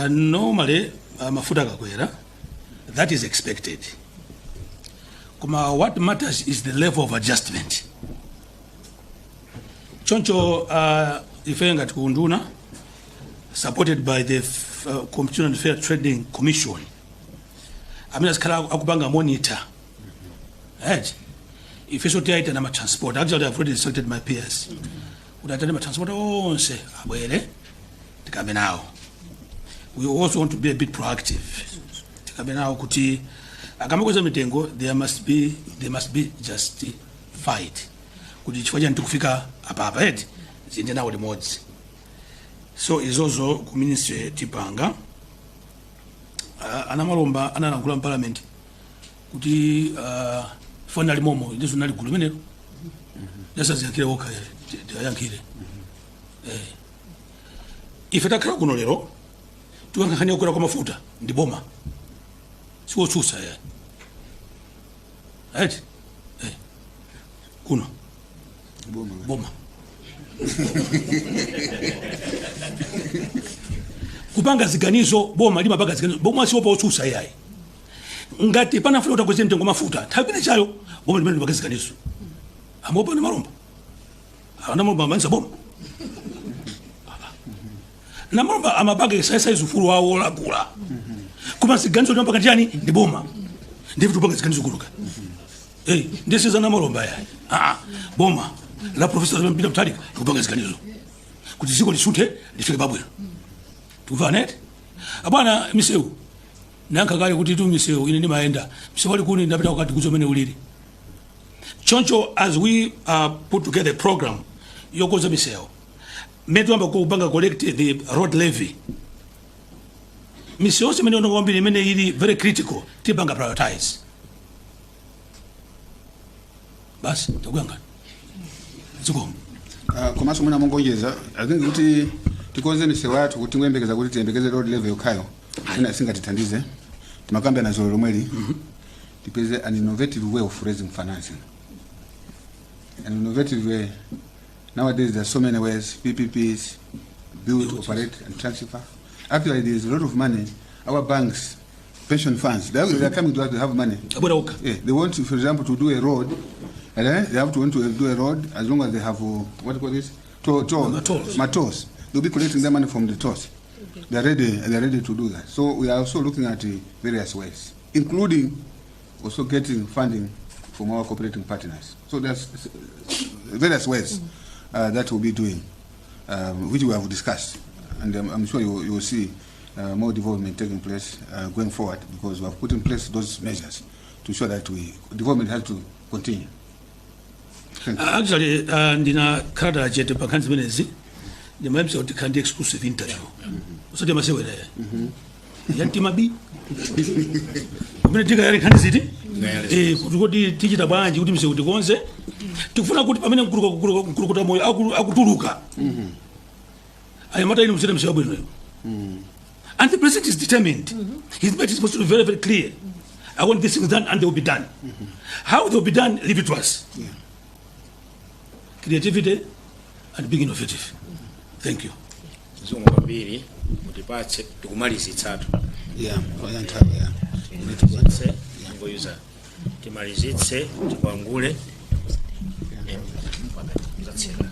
Speaker 3: Normally, mafuta akakwera, that is expected. Koma what matters is the level of adjustment. Choncho ife ngati kunduna, supported by the Competition and Fair Trading Commission amene azikhala akupanga monitor, right? Ifenso tiyaitana ma transport. Actually, I've already instructed my peers kuti aitane ma transport onse abwere tikambe nawo. We also want to be a bit proactive. Tikambe nawo kuti akamakweza mitengo, there must be justified kuti chifukwa chani tikufika apa apa eti, ziyende nawo limodzi. So izozo ku ministry tipanga. Anamalomba analankhula m'parliament kuti foni ali momo, ndizo nali gulu limenelo, ndasaziyankhire wokha, tiyayankhire. Ife takhala kuno lero tikankhani yokwera kwa mafuta ndi boma, siwotsutsa ya, right? Kuno
Speaker 1: Boma.
Speaker 3: Boma kupanga ziganizo, boma limapanga ziganizo, boma siwopa otsutsa yayi. Ngati panafuna kuti akweze mtengo mafuta nthawi imene chayo, boma limene limapanga ziganizo. Amopa na malomba, ana malomba amanisa boma na malomba amapanga exercise ufulu wawo olagula, koma ziganizo limapanga ndiyani? Ndi boma. Ndife tupanga ziganizo kuluka. Eh, ndisiza na malomba yayi. Ah, boma la Professor Peter Mutharika likupanga ziganizo kuti dziko lisunthe, lifike pabwino. Tikumvana eti, abwana? Misewu nankha kale kuti tu misewu, ine ndimayenda misewu ali kuni, ndapita kukati kuzo mene ulili choncho. As we put together a program yokonza misewu, mmene tiyamba kupanga collect the road levy, misewu yonse imene yononga kwambiri, imene ili very critical, tipanga prioritize. Basi, takuyangana zikomo.
Speaker 1: Komanso mwina mongonjeza, I think kuti tikonze misewu yathu, kuti tingoyembekeza kuti tiyembekeze road levy yokhayo ina singatithandize. Timakambirana zolo lomweli, tipeze an innovative way of raising financing, an innovative way. Nowadays there are so many ways: PPPs, build, operate and transfer. Actually, there is a lot of money. Our banks, pension funds, they are coming to us. They have money.
Speaker 3: Abwera okha.
Speaker 1: Yeah, they want to, for example, to do a road, and then they have to want to do a road as long as they have what do you call this? Toll, toll,
Speaker 3: Matolls.
Speaker 1: Matolls. They'll be collecting their money from the tolls. They're ready. They're ready to do that. So we are also looking at various ways, including also getting funding from our cooperating partners. So there's various ways that we'll be doing, which we have discussed, and I'm sure you will see more development taking place going forward, because we have put in place those measures to ensure that we development has to continue. Thank you.
Speaker 3: Actually, ndinakhala chete pa nkhani zimenezi, ndimayembisa kuti khandi exclusive interview, usati amasewera ya mtima b kumene tikayali nkhani ziti. Kuti kodi tichita bwanji kuti misewu tikonze? Tikufuna kuti pamene mkulukuta moyo akutuluka, anyamata ine muchita misewu yabwinoyo. And the president is determined. His message is supposed to be very, very clear: I want these things done, and they will be done. How they will be done, leave it to us. Creativity and being innovative. Thank you.
Speaker 2: Zikomo kwambiri. Mutipatse tikumalizitsatu.
Speaker 1: Yeah, kwa nthawi, yeah.
Speaker 2: Timalizitse, ngoyuza timalizitse, tikwangule. Zatseka.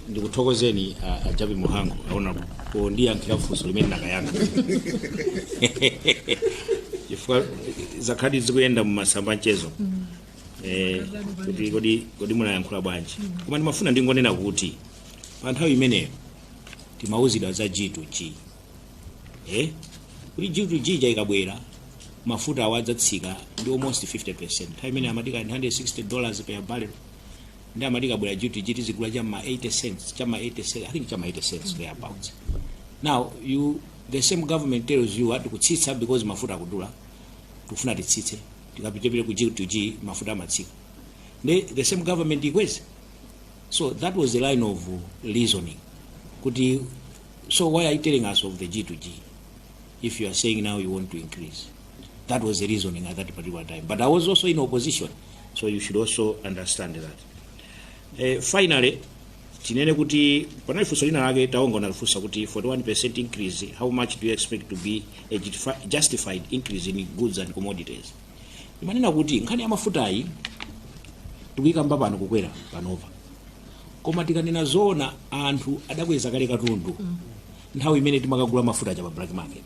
Speaker 2: Ndikuthokozeni a Jappie Mhango aona pondiyankhira funso limene ndakayankha, chifukwa zakhadi zikuyenda mumasamba mchezo kuti kodi munayankhula bwanji. Koma ndimafuna ndingonena kuti pa nthawi imeneyo timauzidwa za G2G, kuti G2G ja ikabwera, mafuta awo adzatsika ndi almost 50. Nthawi imene amatika $160 per barrel, ndi amati ikabwera G2G tizigula chamma 80 cents, chamma 80 cents, I think chamma 80 cents thereabouts. Now you, the same government tells you ati kutsitsa because mafuta akudula, tikufuna titsitse, tikapitepite ku G2G mafuta amatsika, ndi the same government ikweze. So that was the line of reasoning kuti, so why are you telling us of the G2G if you are saying now you want to increase? That was the reasoning at that particular time, but I was also in opposition, so you should also understand that. Finally, tinene kuti panali funso lina lake taonga nalifunsa kuti 41% increase, how much do you expect to be a justified increase in goods and commodities? Imanena kuti nkhani ya mafutayi tikuyikamba pano kukwera panova, koma tikanena zoona, anthu adakweza kale katundu nthawi imene timakagula mafuta aja pa black market.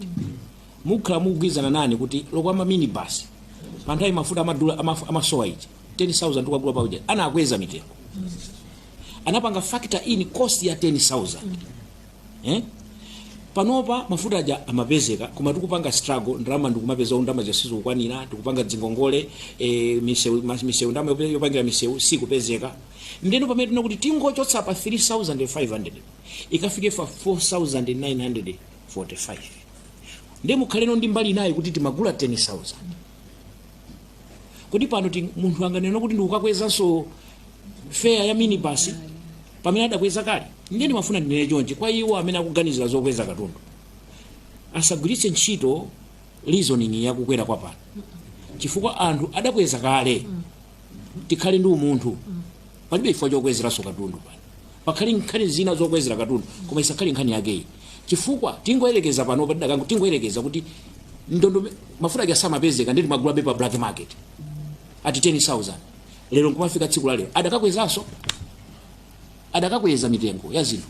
Speaker 2: Mukhala mukugwizana nane kuti lokwama minibus pa nthawi mafuta amadula amasowa ija 10,000 tukagula pauja, anakweza mitengo.
Speaker 11: Anapanga factor in cost ya 10,000, eh? Panopa mafuta aja amapezeka, koma tikupanga struggle, ndalama ndikumapeza, ndalama zisizikukwanira, tikupanga dzingongole, misewu, misewu, ndalama yopangira misewu sikupezeka. Ndeno pamene tina kuti tingochotsa pa 3500 ikafike fa 4945, ndiye mukhaleno ndi mbali nayi kuti timagula 10,000. Kodi pano munthu anganena kuti ndikukakwezanso fare ya minibus pamene adakweza kale? Ndiye ndimafuna ndinene chonchi kwa iwo amene akuganizira zokweza katundu: asagwiritse ntchito reasoning yakukwera kwa pano, chifukwa anthu adakweza kale. Tikhale ndi umunthu. Palibe chifukwa chokwezeranso katundu pano. Pakhale nkhani zina zokwezera katundu, koma isakhale nkhani yakeyi, chifukwa tingoyerekeza pano patidakango tingoyerekeza kuti ndondo mafuta ake asamapezeka, ndi timagulabe pa black market ati 10,000. Lero nkumafika tsiku la lero, adakakwezanso, adakakweza mitengo ya zinthu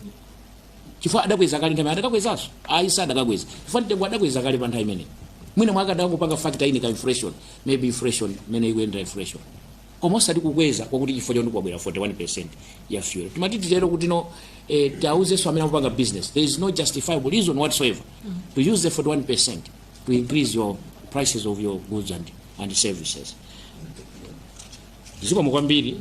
Speaker 11: chifukwa adakweza kale nthawi? Adakakwezanso? Ayi, sadakakweza, chifukwa mtengo adakweza kale pa nthawi imeneyi. Mwina mwake adakangopanga factor in ka inflation, maybe inflation imene ikuyendera inflation, koma osati kukweza kwakuti chifukwa choti kwabwera 41% ya fuel. Timati titero kuti no, tiauzenso amene akupanga business, there is no justifiable reason whatsoever to use the 41% to increase your prices of your goods and services. Zikomo kwambiri.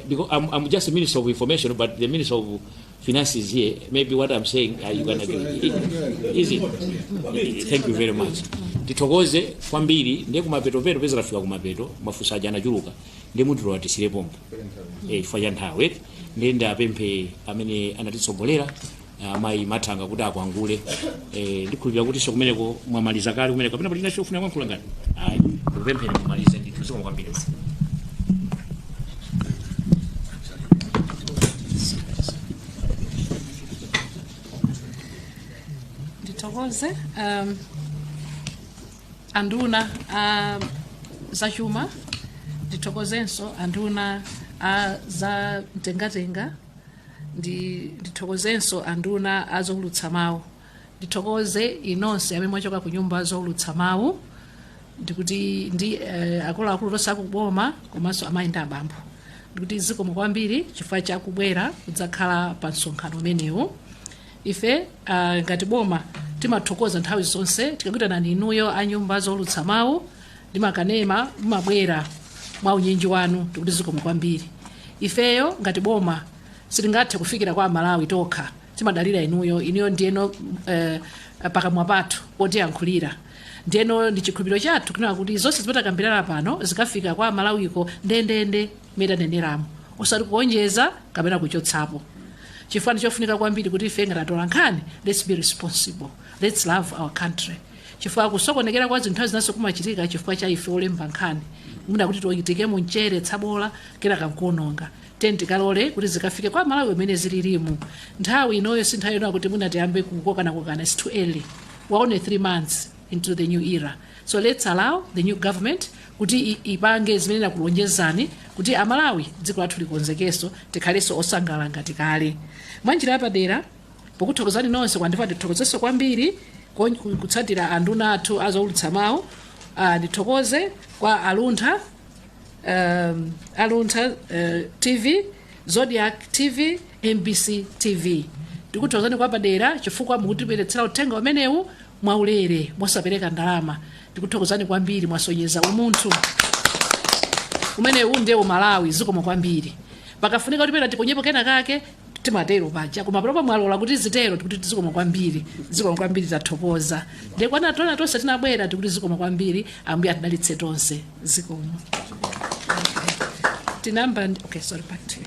Speaker 11: Because I'm just a minister of information, but the minister of finance is here. Maybe what I'm saying, you can agree. Is it? Thank you very much. Tithokoze kwambiri. Ndiye kumapetopeto peza tafika kumapeto, mafunso aja anachuluka, ndiye munthu atisire pompo chifukwa cha nthawi. Ndiye ndapemphe amene anatitsogolera, amayi Mathanga, kuti akwangule. Ndikhulupirira kuti so kumeneko mwamaliza kale kumeneko, kapena palina chofuna kuyankhula ngati ayi, ndikupempheni mumalize ndithu. Zikomo kwambiri.
Speaker 4: Ndithokoze anduna a zachuma, ndithokozenso anduna a za mtengatenga, ndithokozenso anduna a zowulutsa mawu, ndithokoze inonse amene mwachoka ku nyumba zowulutsa mawu, ndikuti ndi akuluakulu tonse akuboma komanso amayi ndi abambo, ndikuti zikomo kwambiri chifukwa chakubwera kudzakhala pa msonkhano umenewu. Ife ngati boma timathokoza nthawi zonse tikakuitanani inuyo a nyumba zowulutsa mawu ndi makanema, mumabwera mwa unyinji wanu. Tikuti zikomo kwambiri. Ifeyo ngati boma sitingathe kufikira kwa Amalawi tokha, timadalira inuyo. Inuyo ndiyeno pakamwa pathu potiyankhulira. Ndiyeno ndi chikhulupiriro chathu kunena kuti zonse zimene takambirana pano zikafika kwa Amalawiko ndendende mmene taneneramo, osati kuonjeza kapena kuchotsapo, chifukwa ndi chofunika kwambiri kuti ife ngati atola nkhani, let's be responsible, let's love our country, chifukwa kusokonekera kwa zinthu zinanso kumachitika chifukwa cha ife olemba nkhani, mwina kuti tiike mchere tsabola kenaka nkuononga. Tiyeni tikalole kuti zikafike kwa Malawi umene zililimu. Nthawi inoyo si nthawi inoyo kuti mwina tiyambe kukokanakokana. It's too early. We're only 3 months into the new era, so let's allow the new government kuti ipange zimene nakulonjezani, kuti Amalawi dziko lathu likonzekenso, tikhalenso osangalala ngati kale. Mwanjira yapadera, pokuthokozani nonse kwandifa, ndithokozenso kwambiri kutsatira anduna athu azowulutsa mawu. Ndithokoze kwa Aluntha, Aluntha TV, Zodiak TV, MBC TV. Ndikuthokozani kwa padera chifukwa mukutibweretsera uthenga umenewu mwaulere, mosapereka ndalama. Ndikuthokozani kwambiri, mwasonyeza umunthu umenewu ndiye Umalawi. Zikomo kwambiri. Pakafunika kuti pena tiponyepo kena kake, timatero paja, koma panopa mwalola kuti zitero. Tikuti zikomo kwambiri, zikomo kwambiri, tathokoza. Ndiye kwana tona tonse tinabwera, tikuti zikomo kwambiri. Ambuye atidalitse tonse. Zikomo. Tinamba, okay, sorry, back to you.